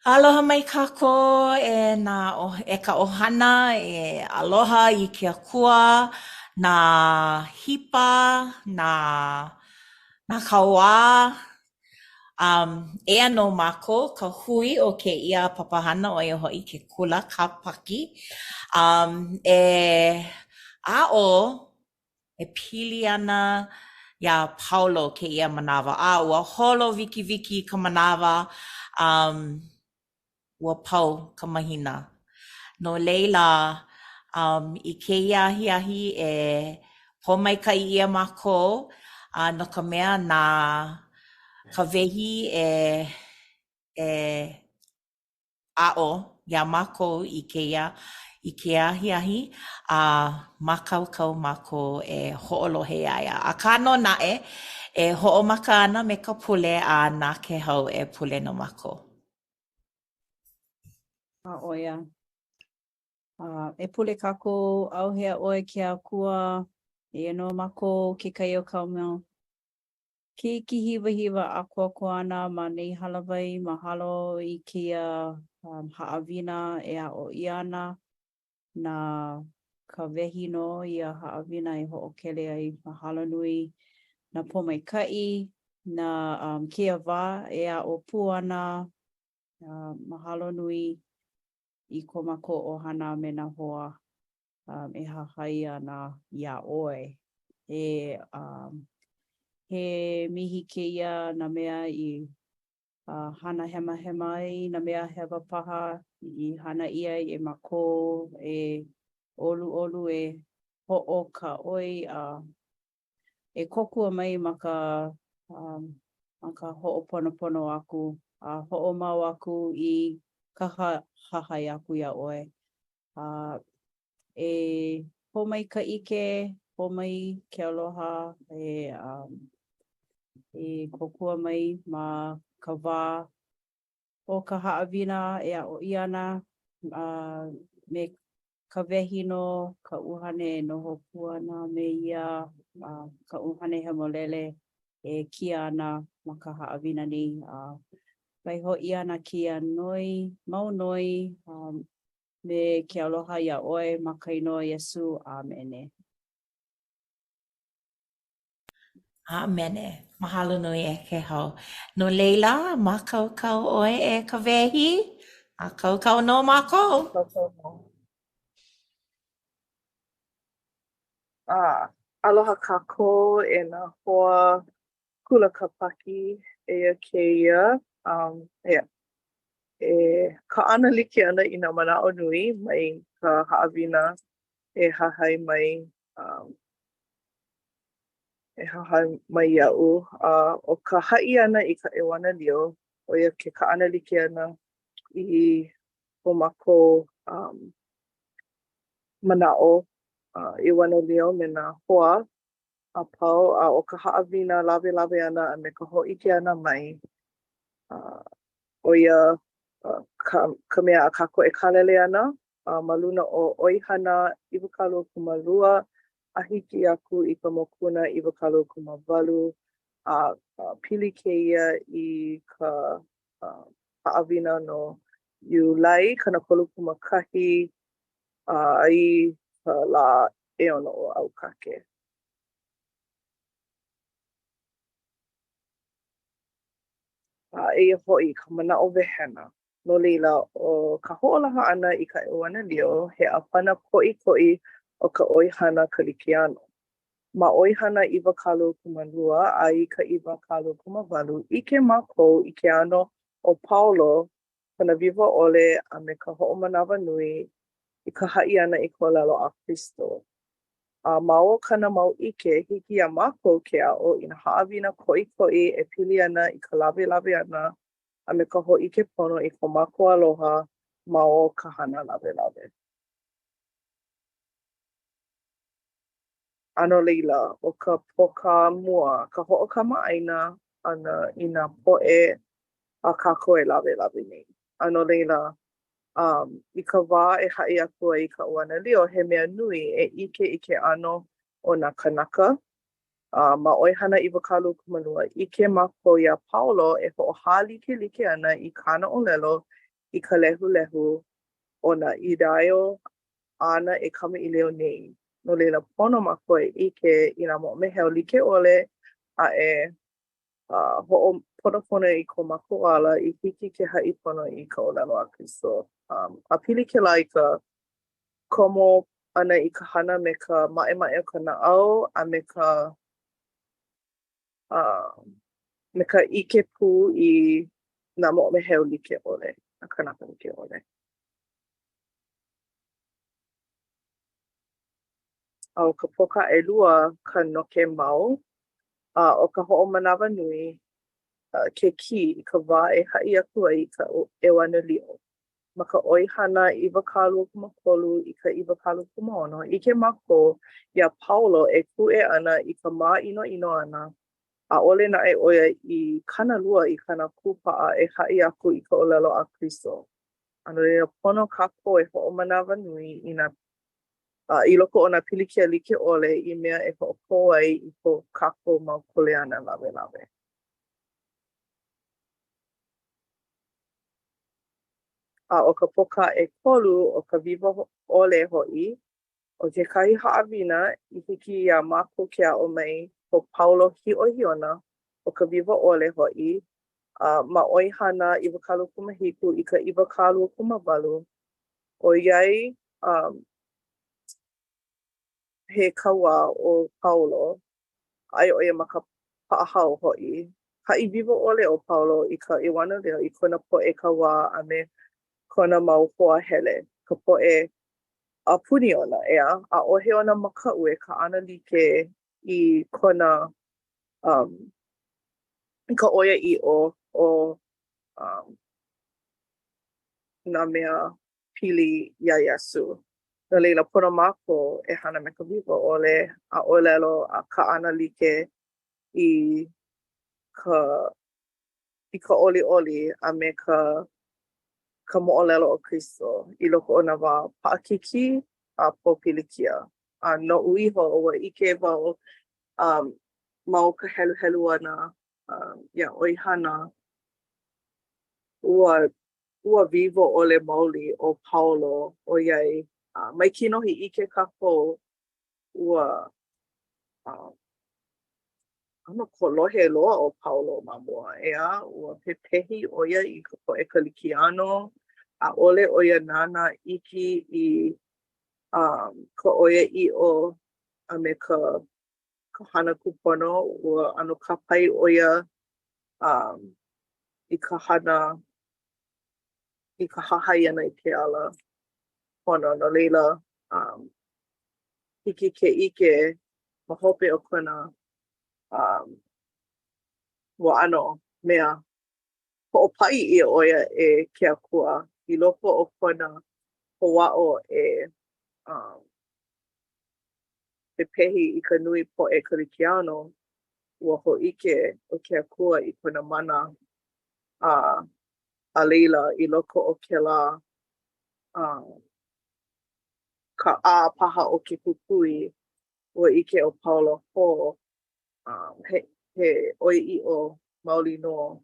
Aloha mai kākou e nā e ka ʻohana e aloha i ke Akua, nā hipa, nā nā kauā. Um, eia nō mākou ka hui o kēia papahana ʻo ia hoʻi ke Kula Kāpaki. Um, e aʻo e pili ana iā Paulo kēia manawa, a ua holo wikiwiki ka manawa, um, ua pau ka mahina. No laila, um, i kēia ahiahi e pōmaikaʻi ʻia mākou, a no ka mea na Kawehi e e aʻo iā mākou i kēia i kēia ahiahi, a mākaukau mākou e hoʻolohe iā ia. Akā nō naʻe, e hoʻomaka ana me ka pule a na Kēhau e pule no mākou. A ʻo ia. A e pule kākou, ʻauhea ʻoe ke Akua, eia nō mākou kekahi o kāu mau Keiki hiwahiwa ʻākoakoa ana ma nei hālāwai, mahalo i kēia um, haʻawina e aʻo ʻia ana na Kawehi nō ia haʻawina e hoʻokele ai. Mahalo nui nā pōmaikaʻi, na um, kēia wā e aʻo pū ana, uh, mahalo nui i ko mākou ʻohana me nā hoa um, e hahai ana iā ʻoe. E, um, he mihi kēia nā mea i uh, hana hemahema ai, nā mea hewa paha i hana ʻia e mākou, e ʻoluʻolu e hoʻokāʻoi a e kōkua mai ma ka, um, ma ka hoʻoponopono aku a hoʻomau aku i ka hahai aku iā ʻoe. A e hō mai ka ʻike, hō mai ke aloha, e, um, e kōkua mai ma ka wā o ka haʻawina e aʻo ʻia ana a me Kawehi nō ka ʻUhane e noho pū ana me ia, a ka ʻUhane Hemolele e kia ana ma ka haʻawina nei. A waiho ʻia ana kēia noi, mau noi, um, me ke aloha iā ʻoe ma ka inoa o Iesū. ʻĀmene. ʻĀmene. Mahalo nui e Kēhau. No laila, mākaukau ʻoe e Kawehi? Mākaukau nō mākou. Mākaukau nō. A aloha kākou e nā hoa kula Kāpaki, eia kēia, um, yeah, e kaʻana like ana i nā manaʻo nui mai ka haʻawina e hahai mai um, e hahai mai iaʻu. A ʻo ka haʻi ʻana i ka ʻeuanelio, ʻo ia ke kaʻana like ʻana i ko mākou um, manaʻo uh, ʻeuanelio me nā hoa a pau, a ʻo ka haʻawina lawelawe ʻana a me ka hōʻike ʻana mai, uh, ʻo ia uh, ka, ka mea a kākou e kālele ana uh, ma luna o ʻOihana 22 a hiki aku i ka mokuna 28, a uh, pili kēia i ka uh, haʻawina no Iulai 31 a i ka lā ʻeono o ʻAukake. A eia hoʻi ka manaʻo wehena. No laila, ʻo ka hoʻolaha ʻana i ka ʻeuanelio, he ʻāpana koʻikoʻi o ka ʻoihana Kalikiano. Ma ʻOihana 22 a i ka 28, ʻike mākou i ke ʻano o Paulo, kona wiwo ʻole a me ka hoʻomanawanui i ka haʻi ʻana i ka ʻōlelo a Kristo. A ma o kāna mau ʻike, hiki iā mākou ke aʻo i nā haʻawina koʻikoʻi e pili ana i ka lawelawe ʻana a me ka hōʻike pono i ko mākou aloha ma o ka hana lawelawe. A no laila, ʻo ka pōkā mua ka hoʻokamaʻāina ʻana i nā poʻe a kākou e lawelawe nei. A no laila, um, i ka wā e haʻi aku ai i ka ʻeuanelio, he mea nui e ʻike i ke ʻano o nā kānaka. A ma ʻOihana 22, ʻike mākou iā Paulo e hoʻohālikelike ana i kāna ʻōlelo. i ka lehulehu o nā Iudaio āna e kamaʻilio nei. No leila, pono mākou e ʻike i nā moʻomeheu like ʻole a e hoʻoponopono i ko mākou ala i hiki ke haʻi pono i ka ʻōlelo a Kristo. A pili kēlā i ka komo ʻana i ka hana me ka maʻemaʻe o ka naʻau a me ka me ka ʻike pū i nā moʻomeheu like ʻole, nā kānaka like ʻole. A ʻo ka pōkā ʻelua ka noke mau. A ʻo ka hoʻomanawanui ke kī i ka wā e haʻi aku ai i ka ʻeuanelio. Ma ka ʻOihana 23 i ka 26, ʻike mākou iā Paulo e kūʻē ana i ka māʻinoʻino ʻana, ʻaʻole naʻe ʻo ia i kānalua i kāna kūpaʻa e haʻi aku i ka ʻōlelo a Kristo. A no laila, pono kākou e hoʻomanawanui i nā i loko o nā pilikia like ʻole i mea e hoʻokō ai i ko kākou mau kuleana lawelawe. A ʻo ka pōkā ʻekolu, ʻo ka wiwo ʻole hoʻi, ʻo kekahi haʻawina i hiki iā mākou ke aʻo mai ko Paulo hiʻohiʻona, ʻo ka wiwo ʻole hoʻi, a ma ʻOihana 27 i ka 28, ʻoiai um he kauā ʻo Paulo, aia ʻo ia ma ka paʻahao hoʻi. Haʻi wiwo ʻole ʻo Paulo i ka ʻEuanelio i kona poʻe kauā a me kona mau hoa hele, ka poʻe a puni ona, ʻeā? ʻAʻohe ona makaʻu e kaʻana like i kona um i ka ʻoiaʻiʻo o um nā mea pili iā Iesū. No laila, pono mākou e hana me ka wiwo ʻole a ʻōlelo a kaʻana like i ka i ka ʻoliʻoli a me ka ka moʻolelo o Kristo i loko o nā wā paʻakikī a pōpilikia. A noʻu iho, ua ʻike wau um ma o ka heluhelu ʻana um iā ʻOihana, ua ua wiwo ʻole maoli ʻo Paulo ʻoiai mai kinohi ʻike kākou ua ʻano kolohe loa ʻo Paulo ma mua, ʻeā? Ua pepehi ʻo ia i ka poʻe Kalikiano, ʻaʻole ʻo ia nānā iki i ka ʻoiaʻiʻo a me ka ka hana kūpono. Ua ʻano kāpae ʻo ia i ka hana, i ka hahai ʻana i ke ala pono. No laila, um, hiki ke ʻike ma hope o kona um, ua ʻano mea hoʻopaʻi ʻia ʻo ia e ke Akua i loko o kona hoʻāʻo e um, pepehi i ka nui poʻe Kalikiano, ua hōʻike ʻo ke Akua i kona mana a a laila i loko o kēlā um, ka ʻā paha o ke kukui, ua ʻike ʻo Paulo hō, um, he, he ʻoiaʻiʻo maoli nō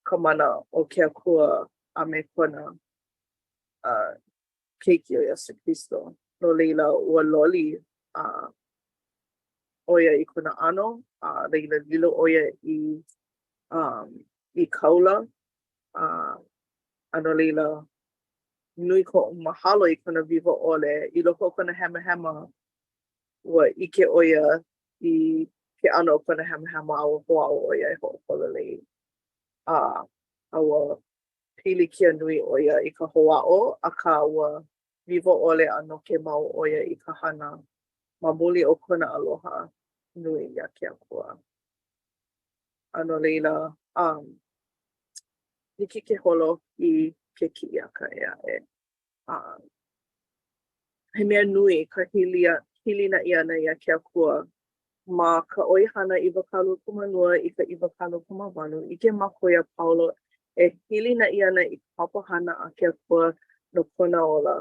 ka mana o ke Akua a me kona uh, keiki ʻo Iesū Kristo. No laila, ua loli uh, ʻo ia i kona ʻano, a laila lilo ʻo ia i, um, i kāula, a, a no laila, nui koʻu mahalo i kona wiwo ʻole. I loko o kona hemahema, ua ʻike ʻo ia i ke ʻano o kona hemahema a ua hoʻāʻo ʻo ia e hoʻopololei. A, a ua pilikia nui ʻo ia i ka hoʻāʻo, akā ua wiwo ʻole a noke mau ʻo ia i ka hana ma muli o kona aloha nui iā ke Akua. A no laila, um, hiki ke holo i ke kiʻiaka ʻē aʻe. A he mea nui ka hilia, hilinaʻi ʻana iā ke Akua ma ka ʻOihana 22 i ka 28, ʻike mākou iā Paulo e hilinaʻi ana i ka papahana a ke Akua no kona ola.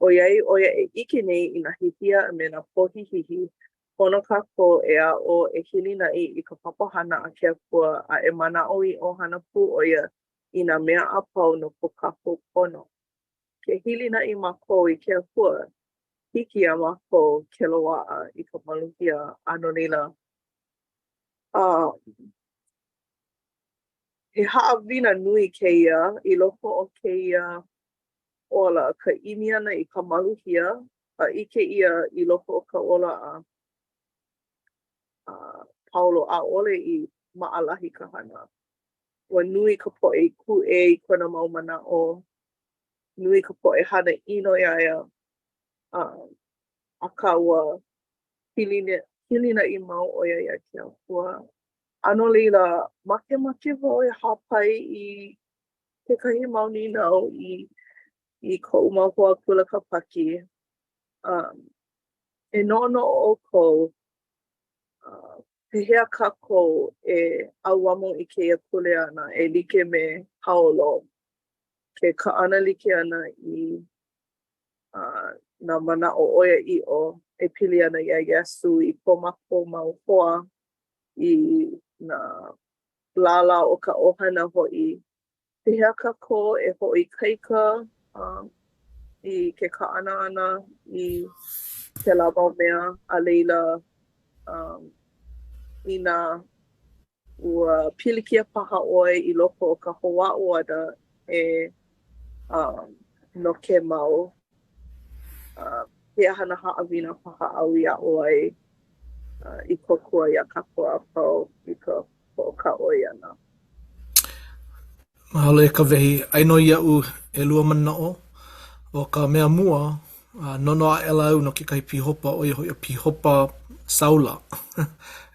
ʻOiai ʻo ia e ʻike nei i nā hihia a me nā pohihihi, pono kākou e aʻo e hilinaʻi i ka papahana a ke Akua a e manaʻoʻiʻo hana pū ʻo ia. i nā mea a pau no ko kākou pono. Ke hilinaʻi mākou i ke Akua, hiki iā mākou ke loaʻa i ka maluhia a no laila, um he haʻawina nui kēia i loko o kēia ola ka ʻimi ʻana i ka maluhia a ʻike ʻia i loko o ka ola a a Paulo ʻaʻole i maʻalahi ka hana. Ua nui ka poʻe i kūʻē i kona mau manaʻo, nui ka poʻe hana ʻino iā ia, um akā ua hilinaʻi mau ʻo ia iā ke Akua. A no laila, makemake wau e hāpai i kekahi mau nīnau i i koʻu mau hoa kula kāpaki. Um, e noʻonoʻo ʻoukou, uh, pehea kākou e ʻauamo i kēia kuleana e like me Paulo, ke kaʻana like ʻana i uh, nā manaʻo ʻoiaʻiʻo e pili ana iā Iesū i ko mākou mau hoa i nā lālā o ka ʻohana hoʻi. Pehea kākou e hoʻoikaika um, i ke kaʻana ʻana i kēlā mau mea, a laila um, inā ua pilikia paha ʻoe i loko o ka hoʻāʻo ʻana e um, noke mau uh, he aha nā haʻawina paha āu i aʻo ai uh, i kōkua iā kākou a pau i ka hoʻokāʻoi ʻana? Mahalo e Kawehi. Aia nō iaʻu ʻelua manaʻo. ʻO ka mea mua, noʻonoʻo aʻela au no kekahi pīhopa, ʻo ia hoʻi ʻo Pīhopa Saula.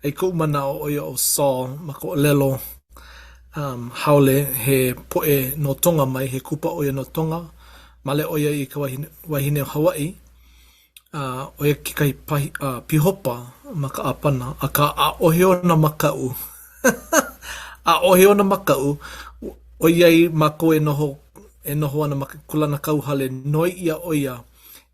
I koʻu manaʻo, ʻo ia ʻo Saul ma ka ʻōlelo um, haole, he poʻe no Tonga mai, he kupa ʻo ia no Tonga. Male ʻo ia i ka wahine, wahine o Hawaiʻi, a ʻo ia kekahi pahi, a, pīhopa ma ka ʻāpana, akā ʻaʻohe ona makaʻu. ʻAʻohe ona makaʻu, ʻoiai mākou e noho, e noho ana ma ke kūlanakauhale, noi ʻia ʻo ia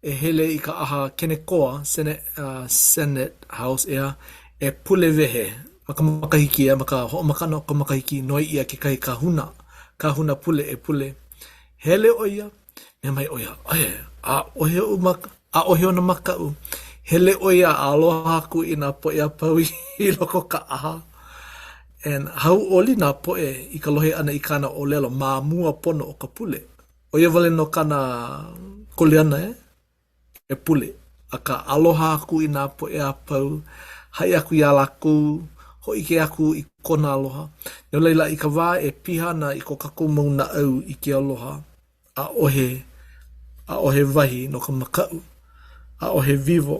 e hele i ka ʻaha kenekoa, Senate, uh, Senate House, ʻeā, e pule wehe ma ka makahiki, ʻeā, ma ka hoʻomaka ʻana o ka makahiki, noi ʻia kekahi kahuna, kahuna pule e pule. Hele ʻo ia, mea mai ʻo ia, ʻAe, ʻaʻohe oʻu maka, ʻaʻohe ona makaʻu. Hele ʻo ia a aloha aku i nā poʻe a pau i loko o ka ʻaha. And hauʻoli nā poʻe i ka lohe ʻana i kāna ʻōlelo ma mua pono o ka pule. ʻO ia wale nō kāna kuleana, eh? e pule, akā aloha aku i nā poʻe a pau, haʻi aku iā lākou, hōʻike aku i kona aloha. No laila, i ka wā e piha ana i ko kākou mau naʻau i ke aloha, ʻaʻohe, ʻaʻohe wahi no ka makaʻu, ʻaʻohe wiwo.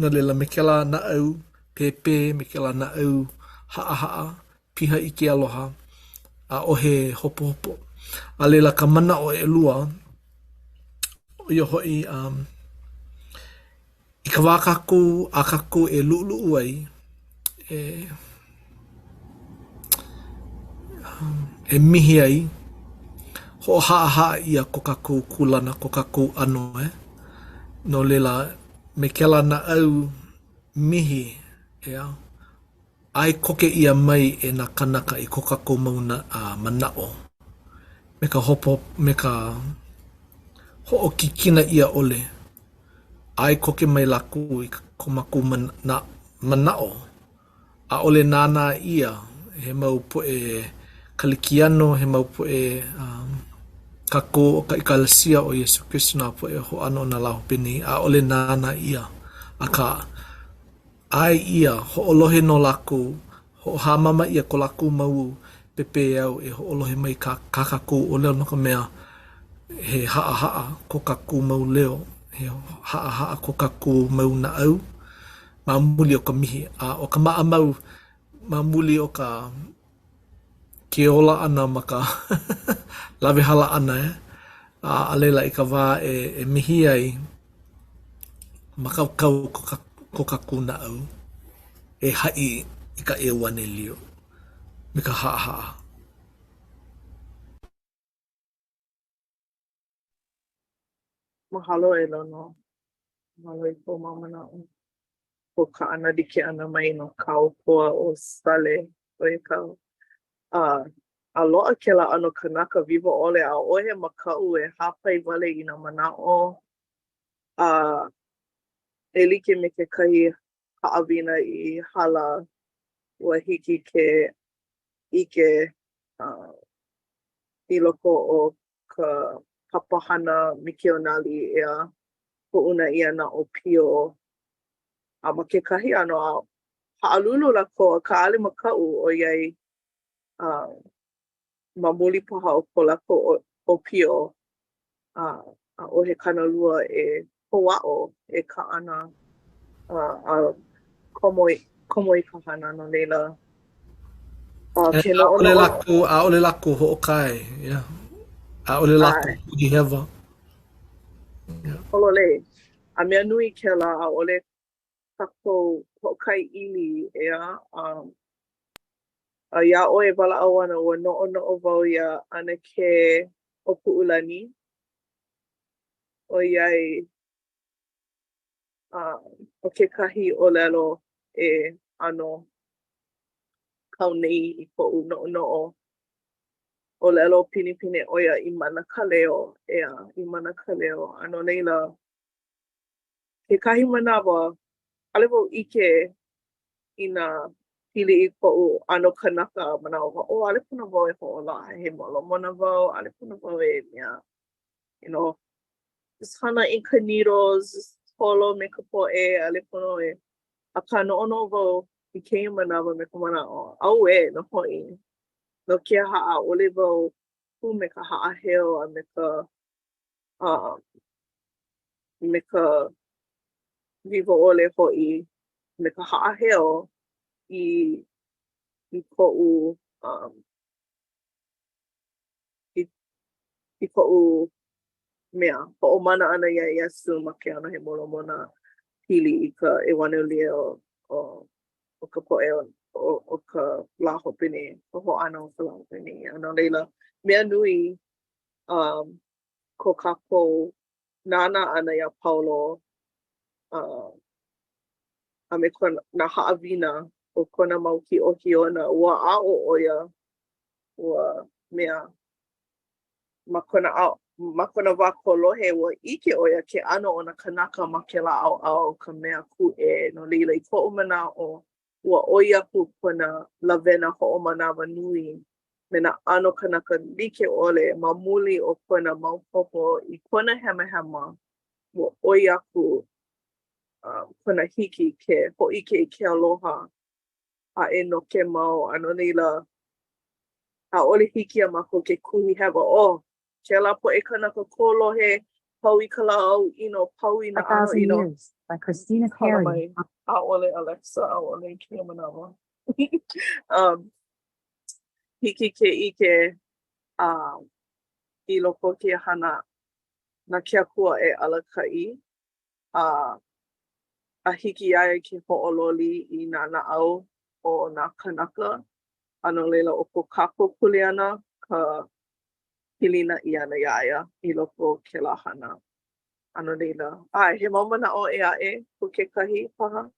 No laila, me kēlā naʻau pēpē, me kēlā naʻau haʻahaʻa, piha i ke aloha, ʻaʻohe hopohopo. A laila ka manaʻo ʻelua, ʻo ia hoʻi, um, i ka wā kākou a kākou e luʻuluʻu ai, e, um, e mihi ai, hoʻohaʻahaʻa ʻia ko kākou kūlana, ko kākou ʻano, eh? No laila, me kēlā naʻau mihi, ʻeā, ʻae koke ʻia mai e nā kānaka i ko kākou mau manaʻo me ka hopo, me ka hoʻokikina ʻia ʻole. ʻAe koke mai lākou i ko mākou manaʻo. ʻAʻole nānā ʻia he mau poʻe Kalikiano, he mau poʻe um, kākou o ka ʻEkalesia o Iesū Kristo nā poʻe hoʻāno o nā lā hope nei, ʻaʻole nānā ʻia. Akā, ʻae ʻia, hoʻolohe nō lākou, hoʻohāmama ʻia ko lākou mau pepeiao e hoʻolohe mai i kā kākou ʻōlelo no ka mea, he haʻahaʻa ko kākou mau leo, he haʻahaʻa ko kākou mau naʻau ma muli o ka mihi. A ʻo ka maʻamau, ma muli o ka ke ola ʻana ma ka lawehala ʻana, eh? A, a laila i ka wā e, e mihi ai, mākaukau ko, ka, ko kākou naʻau e haʻi i ka ʻeuanelio me ka haʻahaʻa. Mahalo e Lono. Mahalo i kou mau manaʻo. Kou kaʻana like ʻana mai no kāu hoa ʻo Sale, ʻo ia ka uh. A loaʻa kēlā ʻano kanaka wiwo ʻole, ʻaʻohe makaʻu e hāpai wale i nā manaʻo a e like me kekahi haʻawina i hala, ua hiki ke ʻike i loko o ka papahana mikionali ʻeā, hoʻouna ʻia nā ʻōpio a ma kekahi ʻano a haʻalulu lākou akā ʻaʻole makaʻu ʻoiai a ma muli paha o ko lākou ʻōpio, a ʻaʻohe kānalua e hōʻaʻo e kaʻana a, a komo, komo i ka hana no laila. A ke ʻAʻole lākou, ʻaʻole lākou hoʻokae, yeah. ʻAʻole lākou kuhi hewa. Yeah. Pololei. A mea nui kēlā, ʻaʻole kākou hoʻokae ʻili, ʻeā? Um, a iā ʻoe e walaʻau ana, ua noʻonoʻo wau iā ʻAnakē ʻŌpuʻulani, ʻoiai, uh, ʻo kekahi ʻōlelo e ʻano kau nei i koʻu noʻonoʻo, ʻōlelo pinepine ʻo ia i manakaleo, ʻeā, i manakaleo. A no laila, Kekahi manawa, ʻaʻole wau ʻike inā pili i koʻu ʻano kanaka a manaʻo wau, oh, ʻaʻole pono wau e hoʻolaha he Molomona wau, ʻaʻole pono wau e mea, you know, just hana incognito, just holo me ka poʻe, ʻaʻole pono e, akā noʻonoʻo wau i kēia manawa me ka manaʻo, auē nō hoʻi, no ke aha ʻaʻole wau pū me ka haʻaheo a me ka um, me ka wiwo ʻole hoʻi, me ka haʻaheo i i koʻu um, i, i koʻu mea, hoʻomana ʻana iā Iesū ma ke ʻano he Molomona pili i ka ʻeuanelio o, o ka poʻe o, o, o ka lā hope nei, ka hoʻāno o ka lā hope nei. A no laila, mea nui um, ko kākou nānā ʻana iā Paulo uh, a me kona, nā haʻawina o kona mau hiʻohiʻona, ua aʻo ʻo ia, ua mea, ma kona, ma kona wā kolohe, ua ʻike ʻo ia ke ʻano o nā kānaka ma kēlā ʻaoʻao ka mea kūʻē. No laila, i koʻu manaʻo, ua ʻoi aku kona lawena hoʻomanawanui me nā ʻano kanaka like ʻole ma muli o kona maopopo i kona hemahema, ua ʻoi aku um, kona hiki ke hōʻike i ke aloha a e noke mau. A no laila, ʻaʻole hiki iā mākou ke kuhi hewa, oh, kēlā poʻe kanaka kolohe, pau i ka lāʻau ʻino, pau i nā ʻano ʻino. Kala mai. ʻAʻole, Alexa, ʻaʻole i kēia manawa. um, hiki ke ʻike um, i loko o kēia hana na ke Akua e alakaʻi a a hiki iā ia ke hoʻololi i nā naʻau o nā kānaka a no laila ʻo ko kākou kuleana ka hilinaʻi ʻana iā ia i loko o kēlā hana. A no laila, ʻae, he mau manaʻo ʻē aʻe ko kekahi paha?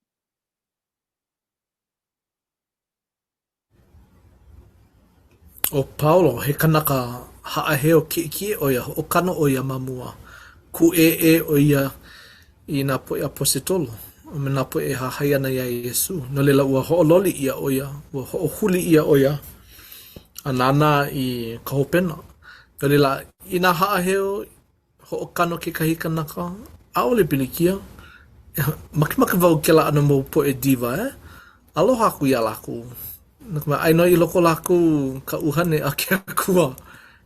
ʻO Paulo, he kanaka haʻaheo kiʻekiʻe ʻo ia, hoʻokano ʻo ia ma mua. Kūʻēʻē ʻo ia i nā poʻe ʻaposetolo a me nā poʻe e hahai ana iā Iesū. No laila, ua hoʻololi ʻia ʻo ia, ua hoʻohuli ʻia ʻo ia a nānā i ka hopena. No laila, inā haʻaheo Hoʻokano kekahi kanaka, ʻaʻole pilikia. Makemake wau kēlā ʻano mau poʻe diva, eh? Aloha aku iā lākou. No ka mea, aia nō i loko o lākou ka ʻuhane a ke Akua.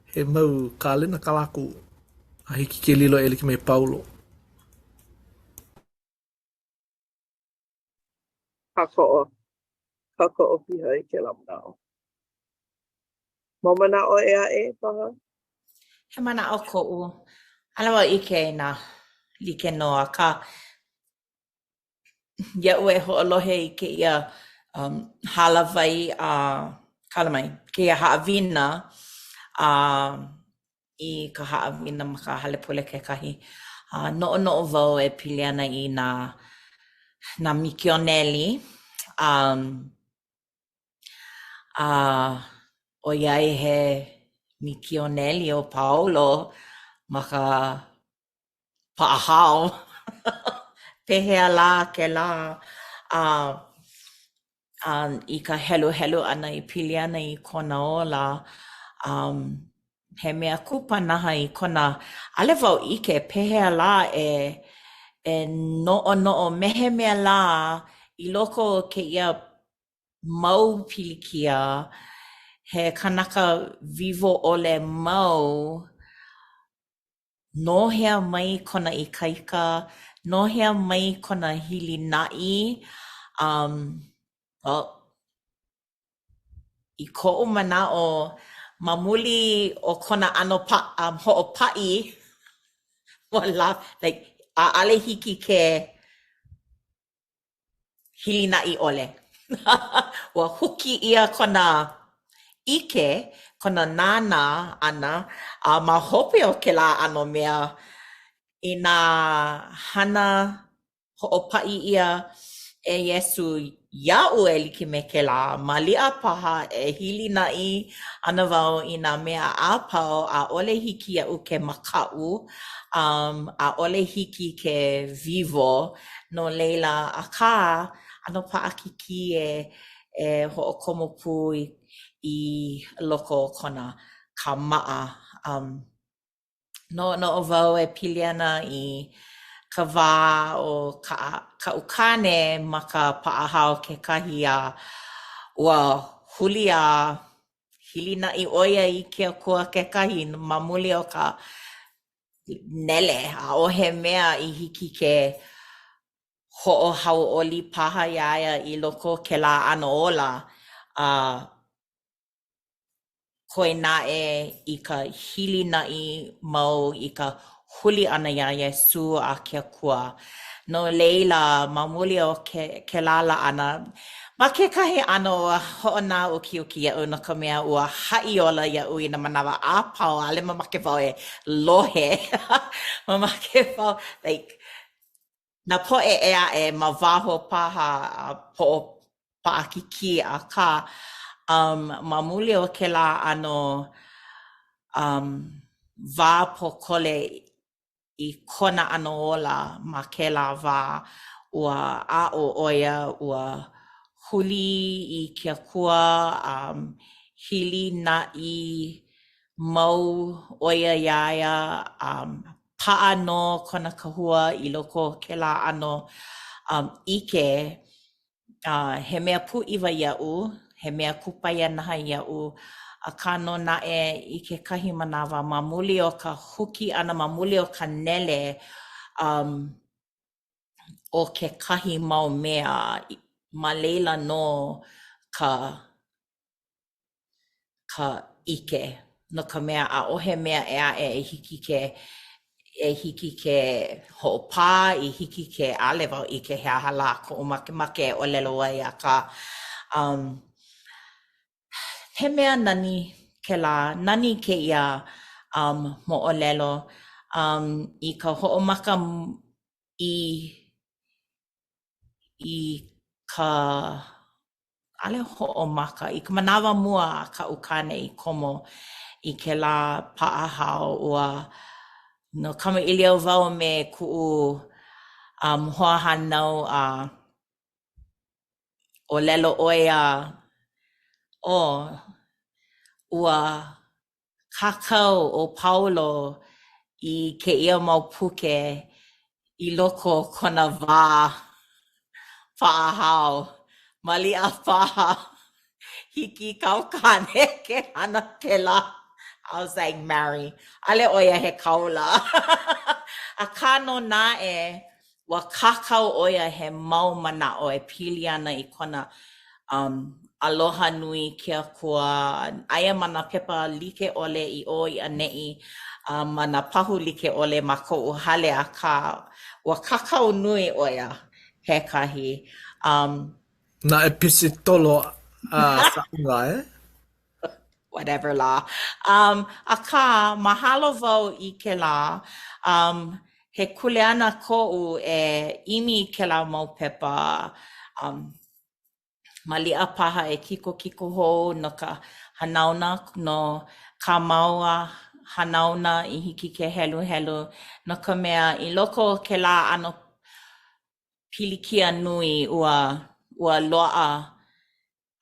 He mau kālena kā lākou a hiki ke lilo e like me Paulo. Kākoʻo. Kākoʻo piha i kēlā manaʻo. Mau manaʻo ʻē aʻe paha? He manaʻo koʻu. ʻAʻole wau ʻike inā like nō, akā iaʻu e hoʻolohe i kēia um hālāwai a kala mai, kēia haʻawina a i ka haʻawina ma ka hale pule kekahi. A noʻonoʻo wau e pili ana i nā nā mikioneli um a. ʻoiai he mikioneli ʻo Paulo ma ka paʻahao, pehea lā kēlā a a i ka heluhelu ʻana i pili ana i kona ola, um he mea kupanaha i kona, ʻaʻole wau ʻike pehea lā e e noʻonoʻo me he mea lā i loko o kēia mau pilikia, he kanaka wiwo ʻole mau, no hea mai kona ikaika, no hea mai kona hilinaʻi, um, well, i koʻu manaʻo, ma muli o kona ʻano pa um, hoʻopaʻi, ua la, like, ʻaʻole hiki ke hilinaʻi ʻole. Ua huki ʻia kona ʻike, kona nānā ʻana, a ma hope o kēlā ʻano mea, inā hana hoʻopaʻi ʻia e Iesū iaʻu e like me kēlā, maliʻa paha e hilinaʻi ana wau i nā mea a pau, ʻaʻole hiki iaʻu ke makaʻu, um, ʻaʻole hiki ke wiwo, No laila, akā, ʻano paʻakikī e e hoʻokomo pū i i loko o kona kāmaʻa. Um, noʻonoʻo wau e pili ana i ka wā o ka kaʻu kāne ma ka paʻahao kekahi a ua huli a hilinaʻi ʻo ia i ke Akua kekahi ma muli o ka nele, ʻaʻohe mea i hiki ke hoʻohauʻoli paha iā ia i loko o kēlā ʻano ola, a koe naʻe i ka hilinaʻi mau i ka huli ʻana iā Iesū a ke Akua. No laila, ma muli o ke kēlā laʻana, ma kekahi ʻano ua hoʻonāukiuki iaʻu no ka mea ua haʻi ola iaʻu i nā manawa a pau, ʻaʻole mamake wau e lohe, mamake wau like nā poʻe ʻē aʻe ma waho paha a poʻo paʻakikī, akā um ma muli o kēlā ʻano um wā pōkole i kona ʻano ola ma kēlā wā, ua aʻo ʻo ia, ua huli i ke Akua a hilinaʻi mau ʻo ia iā ia a paʻa nō kona kahua i loko o kēlā ʻano um ʻike A he mea pūʻiwa iaʻu, he mea kupaianaha iaʻu, akā nō naʻe i kekahi manawa ma muli o ka huki ʻana, ma muli o ka nele um o kekahi mau mea, ma laila nō ka ka ʻike, no ka mea, ʻaʻohe mea ʻē aʻe e hiki ke e hiki ke hoʻopā, i hiki ke ʻaʻole wau ʻike he aha lā koʻu makemake e ʻōlelo ai, akā um he mea nani kēlā, nani kēia um moʻolelo um i ka hoʻomaka i i ka ʻaʻole hoʻomaka. I ka manawa mua a kaʻu kāne i komo i kēlā paʻahao, ua no kamaʻilio wau me kuʻu um, hoahānau a ʻōlelo ʻo ia, oh, ua kākau ʻo Paulo i kēia mau puke i loko o kona wā paʻahao. Maliʻa paha, hiki i kāu kāne ke hana pēlā. I was like, Mary, ʻaʻole ʻo ia he kāula. Akā nō naʻe, Ua kākau ʻo ia he mau manaʻo e pili ana i kona um aloha nui i ke Akua, aia ma nā pepa like ʻole i ʻō i ʻaneʻi, a ma nā pahu like ʻole ma koʻu hale, akā, ua kākau nui ʻo ia kekahi. Um. Nā ʻEpisetolo a Saula, eh? Whatever lā. Um, akā, mahalo wau i kēlā. Um, he kuleana koʻu e ʻimi i kēlā mau pepa. Um, maliʻa paha e kikokiko hou no ka hanauna, no kā māua hanauna i hiki ke heluhelu, no ka mea, i loko o kēlā ʻano pilikia nui ua ua loaʻa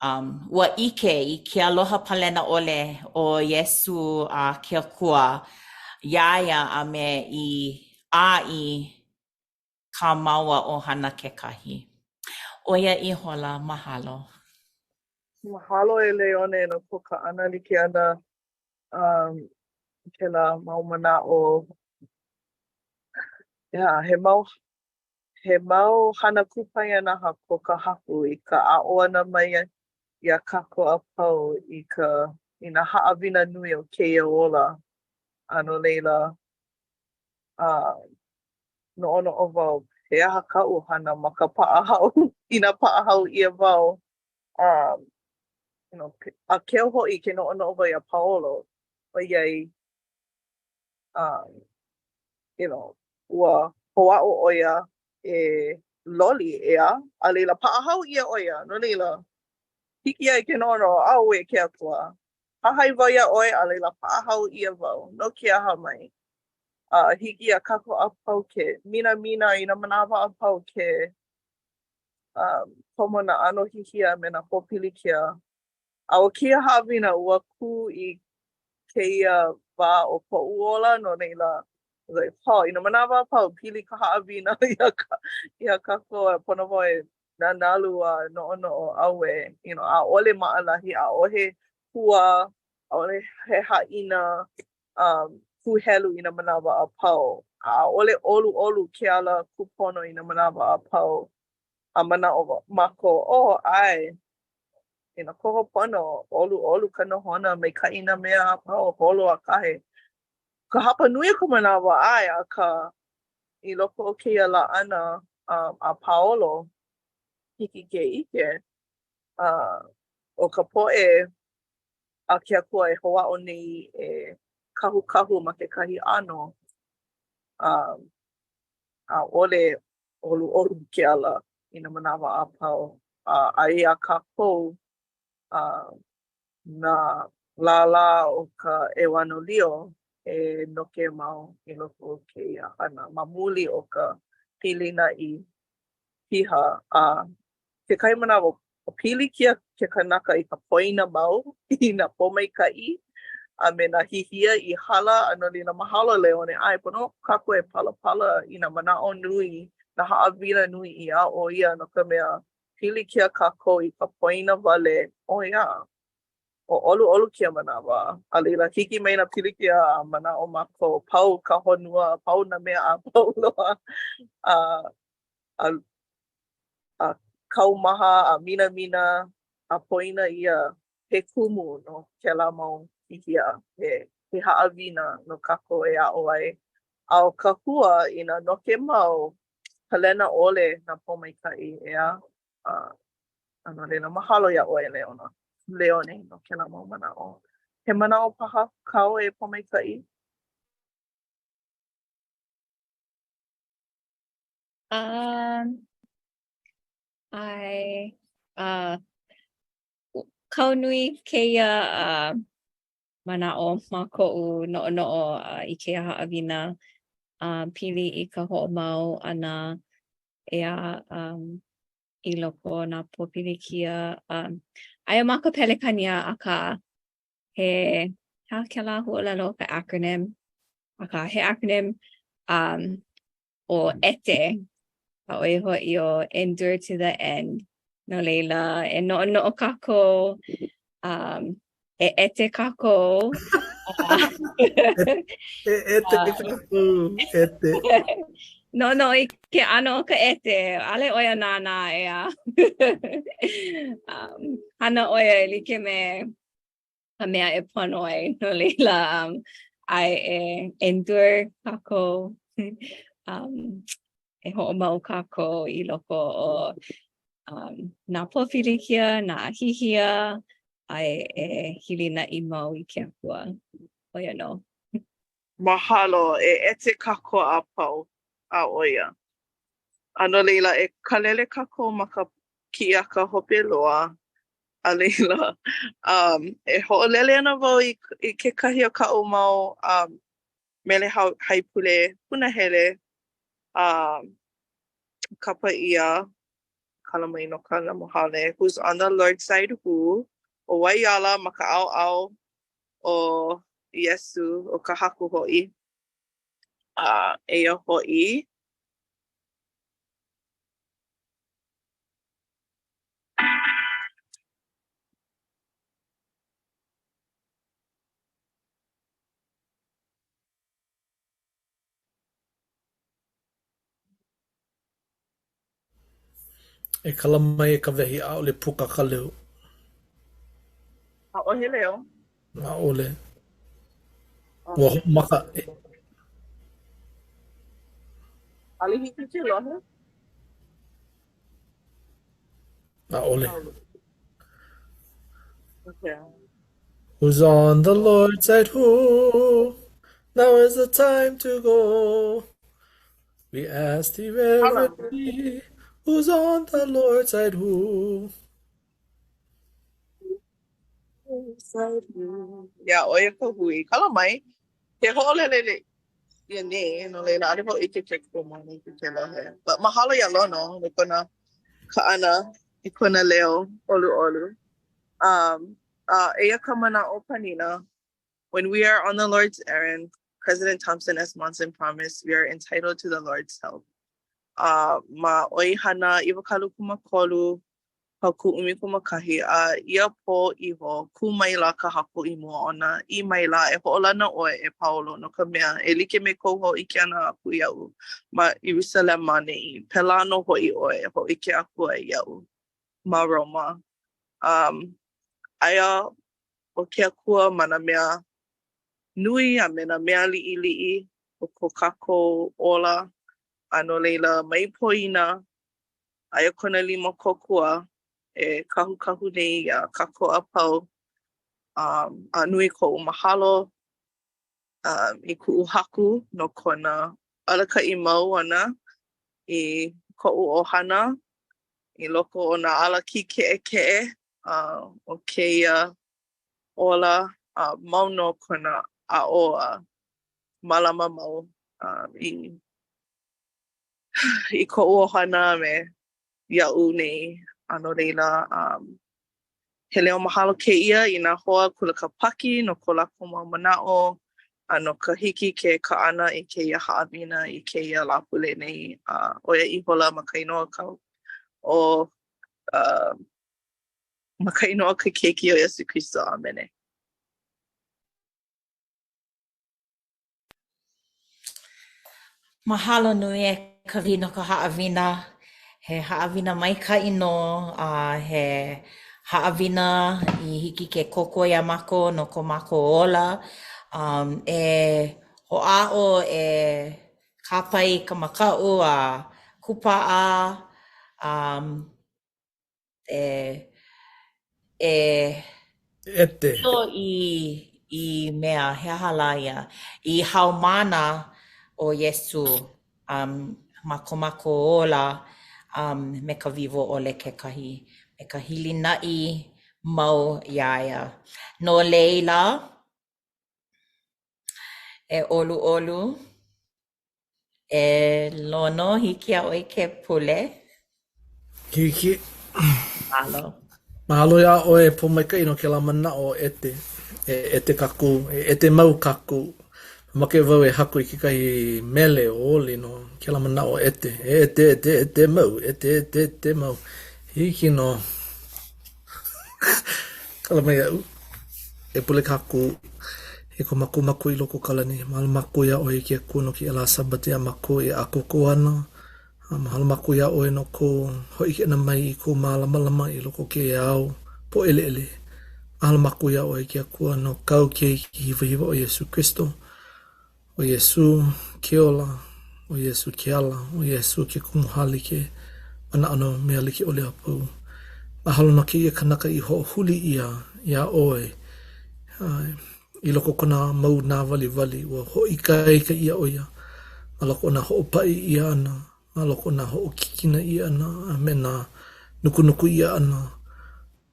Um, ua ʻike i ke aloha palena ʻole o Iesū a ke Akua iā ia a me i a i kā māua ʻohana kekahi. ʻO ia ihola, mahalo. Mahalo e Leone no kou kaʻanalike ʻana um, i kēlā mau manaʻo. Yeah, he mau He mau hana kupaianaha ko ka Haku i ka aʻo ʻana mai iā kākou a pau i ka i nā haʻawina nui o kēia ola. A no laila, a noʻonoʻo wau, he aha kaʻu hana ma ka paʻahao inā paʻahao ʻia wau? A you know, a keu hoʻi ke noʻonoʻo wau iā Paolo, ʻoiai um, you know, ua hoʻāʻo ʻo ia e loli, ʻeā? A laila, paʻahao ʻia ʻo ia, no laila, hiki iaʻu ke noʻonoʻo, auē ke Akua. Hahai wau iā ʻoe, a laila paʻahao ʻia wau, no ke aha mai? A hiki iā kākou a pau ke minamina i nā manawa a pau ke um, komo nā ʻano hihia me nā pōpilikia. A ʻo kēia haʻawina, ua kū i kēia wā o koʻu ola, no laila, like, oh, i nā manawa a pau, pili ka haʻawina iā ka iā kākou a pono wau e nanalu a noʻonoʻo, auē, you know, ʻaʻole maʻalahi, ʻaʻohe hua, ʻaʻole he haʻina um, kūhelu i nā manawa a pau. ʻAʻole ʻoluʻolu ke ala kūpono i nā manawa a pau. A manaʻo mākou, oh, ʻae, you know, koho pono, ʻoluʻolu ka nohona, maikaʻi nā mea a pau, holo a kahe. Ka hapa nui o ka manawa, ʻae, akā, i loko o kēia laʻana um, a Paolo, hiki ke ʻike, uh, ʻo ka poʻe a ke Akua e hoʻāʻo nei e kahukahu ma kekahi ʻano, um, ʻaʻole ʻoluʻolu ke ala i nā manawa a pau. A aia iā kākou uh, nā lālā o ka ʻeuanelio e noke mau i loko o kēia hana ma muli o ka hilinaʻi piha a kekahi manawa pilikia ke kanaka i ka poina mau i nā pōmaikaʻi a me nā hihia i hala, a no laila, mahalo Leone, ʻae, pono kākou e palapala i nā manaʻo nui, nā haʻawina nui i aʻo ʻia, no ka mea, pilikia kākou i ka poina wale, oh yeah, ʻo ʻoluʻolu kēia manawa, a laila, hiki mai nā pilikia a manaʻo mākou, pau ka honua, pau nā mea a pau loa, a, a, a kaumaha a minamina a poina ʻia he kumu no kēlā mau hihia, he, he haʻawina no kākou e aʻo ai. A ʻo ka hua, inā noke mau, palena ʻole nā pōmaikaʻi, ʻeā? A, a no laila, mahalo iā ʻoe, Leona, Leone, no kēlā mau manaʻo. He manaʻo paha kāu e Pōmaikaʻi? Um, ʻae, uh, kau nui kēia uh, manaʻo ma koʻu noʻonoʻo uh, i kēia haʻawina uh, pili i ka hoʻomau ʻana ʻeā um, i loko o nā pōpilikia. Um, aia ma ka Pelekania, akā he, he aha kēlā huaʻōlelo ka acronym? Akā, he acronym um, ʻo ETE, a ʻo ia hoʻi ʻo Endure to the End. No laila, e noʻonoʻo kākou, um, e ete kākou. e ete kākou, ete. Noʻonoʻo i ke ʻano o ka ete, ʻaʻole ʻo ia nānā, ʻeā. um, hana ʻo ia e like me ka mea e pono ai. No laila, um, ʻae e endure kākou, um, e hoʻomau kākou i loko o um, nā pōpilikia, nā hihia, a e, e hilinaʻi mau i ke Akua. ʻO ia nō. Mahalo, e ete kākou a pau, a ʻo ia. A no laila, e kālele kākou ma ka kiʻiaka hope loa. A laila, um, e hoʻolele ana wau i, i kekahi o kaʻu mau um, mele haipule punahele um, kapa ʻia Kala mai no ka namu haole Who's on the Lord's side who ʻO wai ala ma ka ʻaoʻao o Iesū, ʻo ka Haku hoʻi. A eia hoʻi. E kala mai e Kawehi, ʻaʻole puka ka leo. ʻAʻohe leo? ʻAʻole. Ua hoʻomaka. ʻAʻole hiki ke lohe? ʻAʻole. Okay. Who's on the Lord's side who? Now is the time to go. We ask thee reverently, who's on the Lord's side who? Yeah, ʻo ia ka hui. Kala mai, ke hoʻolele ʻia nei, no laila, ʻaʻole hōʻike ke kumu i ke lohe. But mahalo iā Lono no kona kaʻana i kona leo ʻoluʻolu. Um, a eia ka manaʻo panina, When we are on the Lord's errand, President Thompson S. Monson promised we are entitled to the Lord's help. A ma ʻOihana 23, paukū 11, a ia pō iho, kū maila ka Haku i mua ona, ʻī maila, E hoʻolana ʻoe, e Paulo, no ka mea, e like me kou hōʻike ʻana aku iaʻu ma Ierusalema nei, pēlā nō hoʻi ʻoe e hōʻike aku ai iaʻu ma Roma. Um, aia ʻo ke Akua ma nā mea nui a me nā mea liʻiliʻi o ko kākou ola, a no laila, mai poina, aia kona lima kōkua e kahukahu nei iā kākou a pau. Um, a nui koʻu mahalo um, i kuʻu haku no kona alakaʻi mau ʻana i koʻu ʻohana i loko o nā ala kīkeʻekeʻe uh, o kēia ola a mau nō kona aʻo a mālama mau uh, i, i koʻu ʻohana a me iaʻu nei. A no laila, um, he leo mahalo kēia i nā hoa Kula Kāpaki no ko lākou mau manaʻo a no ka hiki ke kaʻana i kēia haʻawina i kēia Lāpule nei. A ʻo ia ihola ma ka inoa kau o uh, ma ka inoa o ke Keiki ʻo Iesū Kristo. ʻĀmene. Mahalo nui e Kavi no ka haʻawina. He haʻawina maikaʻi nō a he haʻawina i hiki ke kōkua iā mākou no ko mākou ola. Um, e hoʻāʻo e kāpae i ka makaʻu a kūpaʻa um, e e ete. lilo i i mea, he aha lā ia, i haumāna o Iesū um, ma ko mākou ola um, me ka wiwo ʻole kekahi, me ka hilinaʻi mau iā ia. No laila, e ʻoluʻolu, E Lono, hiki iā ʻoe ke pule. Hiki. Mahalo. Mahalo iā ʻoe Pōmaikaʻi no kēlā manaʻo ete. E ete kākou, e ete mau kākou. Mamake wau e haku i kekahi mele oli no kēlā manaʻo ete. E ete, ete, ete mau, ete, ete, ete mau. Hiki nō. Kala mai iaʻu. E pule kākou e ko mākou Makua i loko o ka lani. Mahalo mākou iā ʻoe e ke Akua no kēia lā Sābati a mākou e ʻākoakoa ana. A mahalo mākou iā ʻoe no kou hōʻike ʻana mai i kou mālamalama i loko o kēia ao pōʻeleʻele. Mahalo mākou iā ʻoe e ke Akua no kāu Keiki hiwahiwa ʻo Iesū Kristo. ʻO Iesū ke ola, ʻo Iesū ke ala, ʻo Iesū ke kumu hālike ma nā ʻano mea like ʻole a pau. Mahalo no kēia kanaka i hoʻohuli ʻia iā ʻoe i loko o kona mau nāwaliwali, ua hoʻoikaika ʻia ʻo ia ma loko o nā hoʻopaʻi ʻia ʻana, ma loko o nā hoʻokikina ʻia ʻana, a me nā nukunuku ʻia ʻana.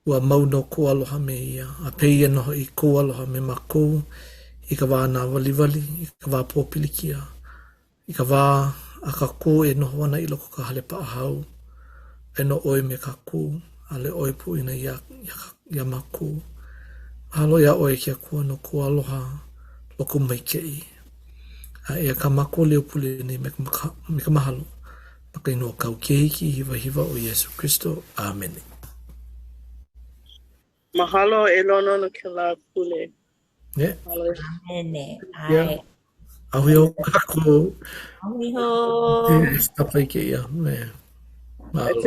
Ua mau nō kou aloha me ia, a pēia nō hoʻi kou aloha me mākou i ka wā nāwaliwali, i ka wā pōpilikia, i ka wā a kākou e noho ana i loko o ka hale paʻahao, aia nō ʻoe me kākou, ʻaʻole ʻoe poina iā, iā, iā mākou. Mahalo iā ʻoe e ke Akua no kou aloha lokomaikaʻi. A eia kā mākou leo pule nei me ka, me ka mahalo ma ka inoa o kāu Keiki hiwahiwa ʻo Iesū Kristo. ʻĀmene. Mahalo e Lono no kēlā pule. Yeah. Mahalo. ʻĀmene. ʻAe. Yeah. A hui hou kākou. A hui hou. E stop ai kēia. Mahalo.